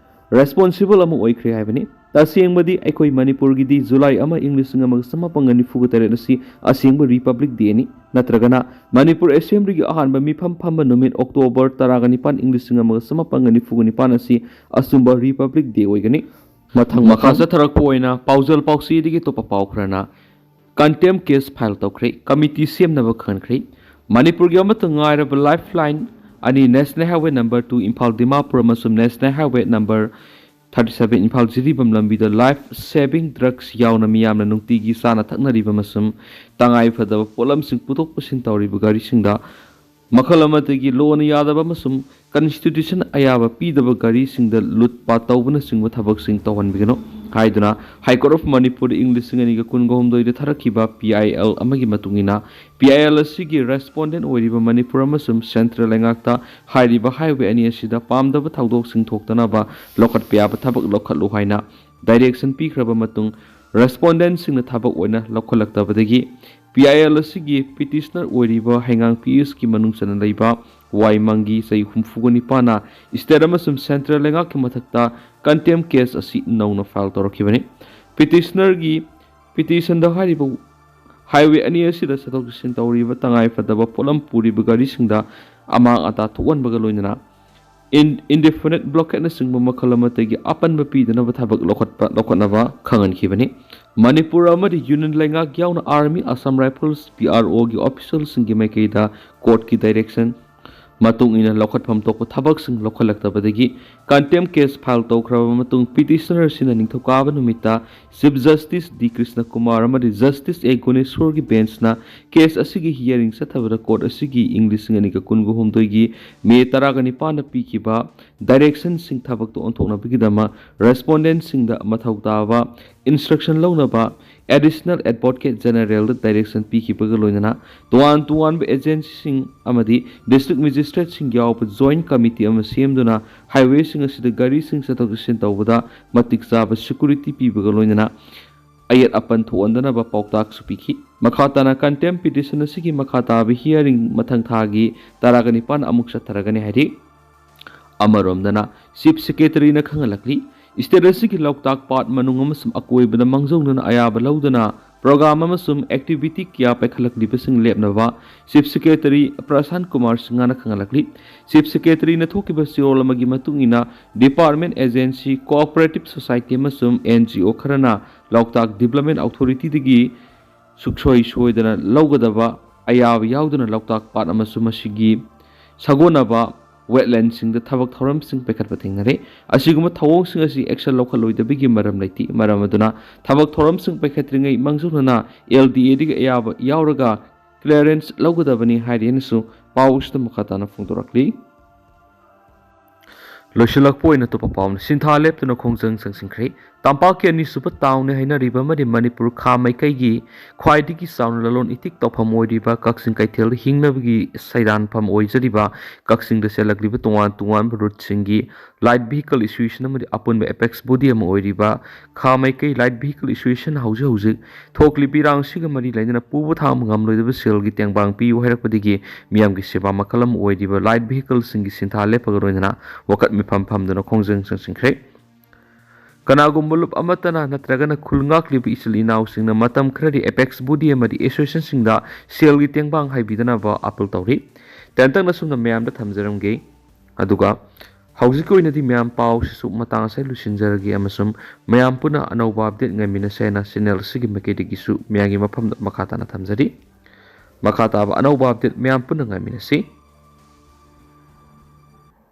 responsible ꯑꯃ ꯑꯣꯏꯈ꯭ꯔꯦ ꯍꯥꯏꯕꯅꯤ꯫ ꯇꯁꯦꯡꯕꯗꯤ ꯑꯩꯈꯣꯏ ꯃꯅꯤꯄꯨꯔꯒꯤꯗꯤ July ꯑꯃ, ꯏꯪ ꯂꯤꯁꯤꯡ ꯑꯃꯒ ꯆꯃꯥꯄꯟꯒ ꯅꯤꯐꯨꯒ ꯇꯔꯦꯠ ꯑꯁꯤ ꯑꯁꯦꯡꯕ ꯔꯤꯄꯕ꯭ꯂꯤꯛ ꯗꯦꯅꯤ, ꯅꯠꯇ꯭ꯔꯒꯅ ꯃꯅꯤꯄꯨꯔ ꯑꯦꯁꯦꯝꯕ꯭ꯂꯤꯒꯤ ꯑꯍꯥꯟꯕ ꯃꯤꯐꯝ ꯐꯝꯕ ꯅꯨꯃꯤꯠ ꯑꯣꯛꯇꯣꯕꯔ ꯇꯔꯥꯒ ꯅꯤꯄꯥꯟ, ꯏꯪ ꯂꯤꯁꯤꯡ ꯑꯃꯒ ꯆꯃꯥꯄꯟꯒ ꯅꯤꯐꯨꯒ ꯅꯤꯄꯥꯟ ꯑꯁꯤ ꯑꯆꯨꯝꯕ ꯔꯤꯄꯕ꯭ꯂꯤꯛ ꯗꯦ ꯑꯣꯏꯒꯅꯤ꯫ ꯃꯊꯪ ꯃꯈꯥ ꯃꯊꯪ ꯆꯠꯊꯔꯛꯄ ꯑꯣꯏꯅ ꯄꯥꯎꯖꯦꯜ ꯄꯥꯎꯆꯦꯗꯒꯤ ꯑꯇꯣꯞꯄ ꯄꯥꯎ ꯈꯔꯅ ꯀꯟꯇꯦꯝ ꯀꯦꯁ ꯐꯥꯏꯜ ꯇꯧꯈ꯭ꯔꯦ, ꯀꯃꯤꯇꯤ ꯁꯦꯝꯅꯕ ꯈꯟꯈ꯭ꯔꯦ꯫ ꯃꯅꯤꯄꯨꯔꯒꯤ ꯑꯃꯠꯇ ꯉꯥꯏꯔꯕ ꯂꯥꯏꯐ ꯂꯥꯏꯟ ꯑꯅꯤ, national highway number two Imphal Dimapur ꯑꯃꯁꯨꯡ national highway number thirty seven Imphal Jiribam ꯂꯝꯕꯤꯗ ꯂꯥꯏꯐ ꯁꯦꯚꯤꯡ ꯗ꯭ꯔꯒꯁ ꯌꯥꯎꯅ ꯃꯤꯌꯥꯝꯅ ꯅꯨꯡꯇꯤꯒꯤ ꯆꯥꯅ ꯊꯛꯅꯔꯤꯕ ꯑꯃꯁꯨꯡ ꯇꯉꯥꯏ ꯐꯗꯕ ꯄꯣꯠꯂꯝꯁꯤꯡ ꯄꯨꯊꯣꯛ ꯄꯨꯁꯤꯟ ꯇꯧꯔꯤꯕ ꯒꯥꯔꯤꯁꯤꯡꯗ ꯃꯈꯜ ꯑꯃꯠꯇꯒꯤ ꯂꯣꯅ ꯌꯥꯗꯕ ꯑꯃꯁꯨꯡ ꯀꯟꯁꯇꯤꯇ꯭ꯌꯨꯁꯟ ꯑꯌꯥꯕ ꯄꯤꯗꯕ ꯒꯥꯔꯤꯁꯤꯡꯗ ꯂꯨꯠꯄꯥꯠ ꯇꯧꯕꯅꯆꯤꯡꯕ ꯊꯕꯛꯁꯤꯡ ꯇꯧꯍꯟꯕꯤꯒꯅꯨ ꯍꯥꯏꯗꯨꯅ ꯍꯥꯏ ꯀꯣꯔꯠ ꯑꯣꯐ ꯃꯅꯤꯄꯨꯔꯗ ꯏꯪ ꯂꯤꯁꯤꯡ ꯑꯅꯤꯒ ꯀꯨꯟꯒ ꯍꯨꯝꯗꯣꯏꯗ ꯊꯥꯔꯛꯈꯤꯕ ꯄꯤ ꯑꯥꯏ ꯑꯦꯜ ꯑꯃꯒꯤ ꯃꯇꯨꯡ ꯏꯟꯅ, ꯄꯤ ꯑꯥꯏ ꯑꯦꯜ ꯑꯁꯤꯒꯤ ꯔꯦꯁꯄꯣꯟꯗꯦꯟꯠ ꯑꯣꯏꯔꯤꯕ ꯃꯅꯤꯄꯨꯔ ꯑꯃꯁꯨꯡ ꯁꯦꯟꯇ꯭ꯔꯦꯜ ꯂꯩꯉꯥꯛꯇ ꯍꯥꯏꯔꯤꯕ ꯍꯥꯏꯋꯦ ꯑꯅꯤ ꯑꯁꯤꯗ ꯄꯥꯝꯗꯕ ꯊꯧꯗꯣꯛꯁꯤꯡ ꯊꯣꯛꯇꯅꯕ ꯂꯧꯈꯠꯄ ꯌꯥꯕ ꯊꯕꯛ ꯂꯧꯈꯠꯂꯨ ꯍꯥꯏꯅ ꯗꯥꯏꯔꯦꯛꯁꯟ ꯄꯤꯈ꯭ꯔꯕ ꯃꯇꯨꯡ, ꯔꯦꯁꯄꯣꯟꯗꯦꯟꯠꯁꯤꯡꯅ ꯊꯕꯛ ꯑꯣꯏꯅ ꯂꯧꯈꯠꯂꯛꯇꯕꯗꯒꯤ ꯄꯤ ꯑꯥꯏ ꯑꯦꯜ ꯑꯁꯤꯒꯤ ꯄꯤꯇꯤꯁꯅꯔ ꯑꯣꯏꯔꯤꯕ ꯍꯩꯉꯥꯡ ꯄꯤ ꯑꯦꯁꯀꯤ ꯃꯅꯨꯡ ꯆꯟꯅ ꯂꯩꯕ ꯋꯥꯏ ꯃꯪꯒꯤ, ꯆꯍꯤ ꯍꯨꯝꯐꯨꯒ ꯅꯤꯄꯥꯟꯅ ꯁ꯭ꯇꯦꯠ ꯑꯃꯁꯨꯡ ꯁꯦꯟꯇ꯭ꯔꯦꯜ ꯂꯩꯉꯥꯛꯀꯤ ꯃꯊꯛꯇ ꯀꯟꯇꯦꯝ ꯀꯦꯁ ꯑꯁꯤ ꯅꯧꯅ ꯐꯥꯏꯜ ꯇꯧꯔꯛꯈꯤꯕꯅꯤ꯫ ꯄꯤꯇꯤꯁꯅꯔꯒꯤ ꯄꯤꯇꯤꯁꯟꯗ ꯍꯥꯏꯔꯤꯕ ꯍꯥꯏꯋꯦ ꯑꯅꯤ ꯑꯁꯤꯗ ꯆꯠꯊꯣꯛ ꯆꯠꯁꯤꯟ ꯇꯧꯔꯤꯕ ꯇꯉꯥꯏ ꯐꯗꯕ ꯄꯣꯠꯂꯝ ꯄꯨꯔꯤꯕ ꯒꯥꯔꯤꯁꯤꯡꯗ ꯑꯃꯥꯡ ꯑꯇꯥ ꯊꯣꯛꯍꯟꯕꯒ ꯂꯣꯏꯅꯅ ꯏꯟ-, ꯏꯟꯗꯦꯐꯤꯅꯤꯠ ꯕ꯭ꯂꯣꯀꯦꯠꯅꯆꯤꯡꯕ ꯃꯈꯜ ꯑꯃꯠꯇꯒꯤ ꯑꯄꯟꯕ ꯄꯤꯗꯅꯕ ꯊꯕꯛ ꯂꯧꯈꯠꯄ, ꯂꯧꯈꯠꯅꯕ ꯈꯪꯍꯟꯈꯤꯕꯅꯤ꯫ ꯃꯅꯤꯄꯨꯔ ꯑꯃꯗꯤ ꯌꯨꯅꯤꯌꯟ ꯂꯩꯉꯥꯛ ꯌꯥꯎꯅ army, Assam rifles, P R ꯑꯣꯒꯤ ꯑꯣꯐꯤꯁꯤꯌꯦꯜꯁꯤꯡꯒꯤ ꯃꯥꯏꯀꯩꯗ ꯀꯣꯔꯠꯀꯤ ꯗꯥꯏꯔꯦꯛꯁꯟ ꯃꯇꯨꯡ ꯏꯟꯅ ꯂꯧꯈꯠꯐꯝ ꯊꯣꯛꯄ ꯊꯕꯛꯁꯤꯡ ꯂꯧꯈꯠꯂꯛꯇꯕꯗꯒꯤ contempt case file ꯇꯧꯈ꯭ꯔꯕ ꯃꯇꯨꯡ petitionerꯁꯤꯡꯅ ꯅꯤꯡꯊꯧꯀꯥꯕ ꯅꯨꯃꯤꯠꯇ Chief Justice D Krishna Kumar ꯑꯃꯗꯤ Justice A Guneshwarꯒꯤ benchꯅ case ꯑꯁꯤꯒꯤ hearing ꯆꯠꯊꯕꯗ court ꯑꯁꯤꯒꯤ ꯏꯪ ꯂꯤꯁꯤꯡ ꯑꯅꯤꯒ ꯀꯨꯟꯒ ꯍꯨꯝꯗꯣꯏꯒꯤ ꯃꯦ ꯇꯔꯥꯒ ꯅꯤꯄꯥꯟꯗ ꯄꯤꯈꯤꯕ directionꯁꯤꯡ ꯊꯕꯛꯇ ꯑꯣꯟꯊꯣꯛꯅꯕꯒꯤꯗꯃꯛ respondentꯁꯤꯡꯗ ꯃꯊꯧ ꯇꯥꯕ instruction ꯂꯧꯅꯕ Additional Advocate Generalꯗ direction ꯄꯤꯈꯤꯕꯒ ꯂꯣꯏꯅꯅ ꯇꯣꯉꯥꯟ ꯇꯣꯉꯥꯟꯕ agencyꯁꯤꯡ ꯑꯃꯗꯤ district magistrateꯁꯤꯡ ꯌꯥꯎꯕ joint committee ꯑꯃ ꯁꯦꯝꯗꯨꯅ highwayꯁꯤꯡ ꯑꯁꯤꯗ ꯒꯥꯔꯤꯁꯤꯡ ꯆꯠꯊꯣꯛ ꯆꯠꯁꯤꯟ ꯇꯧꯕꯗ ꯃꯇꯤꯛ ꯆꯥꯕ security ꯄꯤꯕꯒ ꯂꯣꯏꯅꯅ ꯑꯌꯦꯠ ꯑꯄꯟ ꯊꯣꯛꯍꯟꯗꯅꯕ ꯄꯥꯎꯇꯥꯛꯁꯨ ꯄꯤꯈꯤ꯫ ꯃꯈꯥ ꯇꯥꯅ contempt petition ꯑꯁꯤꯒꯤ ꯃꯈꯥ ꯇꯥꯕ hearing ꯃꯊꯪ ꯊꯥꯒꯤ ꯇꯔꯥꯒ ꯅꯤꯄꯥꯟ ꯑꯃꯨꯛ ꯆꯠꯊꯔꯒꯅꯤ ꯍꯥꯏꯔꯤ꯫ ꯑꯃꯔꯣꯝꯗꯅ Chief Secretaryꯅ ꯈꯪꯍꯜꯂꯛꯂꯤ, state ꯑꯁꯤꯒꯤ ꯂꯣꯛꯇꯥꯛ ꯄꯥꯠ ꯃꯅꯨꯡ ꯑꯃꯁꯨꯡ ꯑꯀꯣꯏꯕꯗ ꯃꯥꯡꯖꯧꯅꯅ ꯑꯌꯥꯕ ꯂꯧꯗꯨꯅ program ꯑꯃꯁꯨꯡ activity ꯀꯌꯥ ꯄꯥꯏꯈꯠꯂꯛꯂꯤꯕꯁꯤꯡ ꯂꯦꯞꯅꯕ Chief Secretary ꯄ꯭ꯔꯁꯥꯟ ꯀꯨꯃꯥꯔ ꯁꯤꯡꯍꯅ ꯈꯪꯍꯜꯂꯛꯂꯤ꯫ Chief Secretaryꯅ ꯊꯣꯛꯈꯤꯕ ꯆꯦꯔꯣꯜ ꯑꯃꯒꯤ ꯃꯇꯨꯡ ꯏꯟꯅ department, agency, cooperative society ꯑꯃꯁꯨꯡ N G O ꯈꯔꯅ ꯂꯣꯛꯇꯥꯛ Development Authorityꯗꯒꯤ ꯁꯨꯛꯁꯣꯏ ꯁꯣꯏꯗꯅ ꯂꯧꯒꯗꯕ ꯑꯌꯥꯕ ꯌꯥꯎꯗꯅ ꯂꯣꯛꯇꯥꯛ ꯄꯥꯠ ꯑꯃꯁꯨꯡ ꯃꯁꯤꯒꯤ ꯁꯥꯒꯣꯟꯅꯕ wetlandꯁꯤꯡꯗ ꯊꯕꯛ ꯊꯧꯔꯝꯁꯤꯡ ꯄꯥꯏꯈꯠꯄ ꯊꯦꯡꯅꯔꯦ꯫ ꯑꯁꯤꯒꯨꯝꯕ ꯊꯧꯑꯣꯡꯁꯤꯡ ꯑꯁꯤ action ꯂꯧꯈꯠꯂꯣꯏꯗꯕꯒꯤ ꯃꯔꯝ ꯂꯩꯇꯦ꯫ ꯃꯔꯝ ꯑꯗꯨꯅ ꯊꯕꯛ ꯊꯧꯔꯝꯁꯤꯡ ꯄꯥꯏꯈꯠꯇ꯭ꯔꯤꯉꯩ ꯃꯥꯡꯖꯧꯅꯅ L D Aꯗꯒꯤ ꯑꯌꯥꯕ ꯌꯥꯎꯔꯒ clearance ꯂꯧꯒꯗꯕꯅꯤ ꯍꯥꯏꯔꯤ ꯍꯥꯏꯅꯁꯨ ꯄꯥꯎ ꯑꯁꯤꯗ ꯃꯈꯥ ꯇꯥꯅ ꯐꯣꯡꯗꯣꯔꯛꯂꯤ꯫ ꯂꯣꯏꯁꯤꯜꯂꯛꯄ ꯑꯣꯏꯅ ꯑꯇꯣꯞꯄ ꯄꯥꯎꯅ ꯁꯤꯟꯊꯥ ꯂꯦꯞꯇꯨꯅ ꯈꯣꯡꯖꯪ ꯆꯪꯁꯤꯟꯈ꯭ꯔꯦ꯫ ꯇꯝꯄꯥꯛꯀꯤ ꯑꯅꯤꯁꯨꯕ townꯅꯤ ꯍꯥꯏꯅꯔꯤꯕ ꯑꯃꯗꯤ ꯃꯅꯤꯄꯨꯔ ꯈꯥ ꯃꯥꯏꯀꯩꯒꯤ ꯈ꯭ꯋꯥꯏꯗꯒꯤ ꯆꯥꯎꯅ ꯂꯂꯣꯟ ꯏꯇꯤꯛ ꯇꯧꯐꯝ ꯑꯣꯏꯔꯤꯕ ꯀꯛꯆꯤꯡ ꯀꯩꯊꯦꯜꯗ ꯍꯤꯡꯅꯕꯒꯤ ꯁꯩꯗꯥꯟꯐꯝ ꯑꯣꯏꯖꯔꯤꯕ ꯀꯛꯆꯤꯡꯗ ꯆꯦꯜꯂꯛꯂꯤꯕ ꯇꯣꯉꯥꯟ ꯇꯣꯉꯥꯟꯕ routeꯁꯤꯡꯒꯤ Light Vehicle Association ꯑꯃꯗꯤ ꯑꯄꯨꯟꯕ apex body ꯑꯃ ꯑꯣꯏꯔꯤꯕ ꯈꯥ ꯃꯥꯏꯀꯩ Light Vehicle Association ꯍꯧꯖꯤꯛ ꯍꯧꯖꯤꯛ ꯊꯣꯛꯂꯤꯕ ꯏꯔꯥꯡꯁꯤꯒ ꯃꯔꯤ ꯂꯩꯅꯅ ꯄꯨꯕ ꯊꯥꯡꯕ ꯉꯝꯂꯣꯏꯗꯕ ꯁꯦꯜꯒꯤ ꯇꯦꯡꯕꯥꯡ ꯄꯤꯌꯨ ꯍꯥꯏꯔꯛꯄꯗꯒꯤ ꯃꯤꯌꯥꯝꯒꯤ ꯁꯦꯕꯥ ꯃꯈꯜ ꯑꯃ ꯑꯣꯏꯔꯤꯕ Light Vehicleꯁꯤꯡꯒꯤ ꯁꯤꯟꯊꯥ ꯂꯦꯞꯄꯒ ꯂꯣꯏꯅꯅ ꯋꯥꯀꯠ ꯃꯤꯐꯝ ꯐꯝꯗꯨꯅ ꯈꯣꯡꯖꯪ ꯆꯪꯁꯤꯟꯈ꯭ꯔꯦ꯫ ꯀꯅꯥꯒꯨꯝꯕ ꯂꯨꯞ ꯑꯃꯠꯇꯅ ꯅꯠꯇ꯭ꯔꯒꯅ ꯈꯨꯜ ꯉꯥꯛꯂꯤꯕ ꯏꯆꯤꯜ ꯏꯅꯥꯎꯁꯤꯡꯅ ꯃꯇꯝ ꯈꯔꯗꯤ apex body ꯑꯃꯗꯤ associationꯁꯤꯡꯗ ꯁꯦꯜꯒꯤ ꯇꯦꯡꯕꯥꯡ ꯍꯥꯏꯕꯤꯗꯅꯕ appeal ꯇꯧꯔꯤ꯫ ꯇꯦꯟꯇꯛꯅ ꯁꯨꯝꯅ ꯃꯌꯥꯝꯗ ꯊꯝꯖꯔꯝꯒꯦ꯫ ꯑꯗꯨꯒ ꯍꯧꯖꯤꯛꯀꯤ ꯑꯣꯏꯅꯗꯤ ꯃꯌꯥꯝ ꯄꯥꯎꯁꯤꯁꯨ ꯃꯇꯥꯡ ꯑꯁꯤꯗ ꯂꯣꯏꯁꯤꯟꯖꯔꯒꯦ ꯑꯃꯁꯨꯡ ꯃꯌꯥꯝ ꯄꯨꯟꯅ ꯑꯅꯧꯕ update ꯉꯥꯏꯃꯤꯟꯅꯁꯦ ꯍꯥꯏꯅ channel ꯑꯁꯤꯒꯤ ꯃꯥꯏꯀꯩꯗꯒꯤꯁꯨ ꯃꯌꯥꯝꯒꯤ ꯃꯐꯝꯗ ꯃꯈꯥ ꯇꯥꯅ ꯊꯝꯖꯔꯤ꯫ ꯃꯈꯥ ꯇꯥꯕ ꯑꯅꯧꯕ update ꯃꯌꯥꯝ ꯄꯨꯟꯅ ꯉꯥꯏꯃꯤꯟꯅꯁꯤ꯫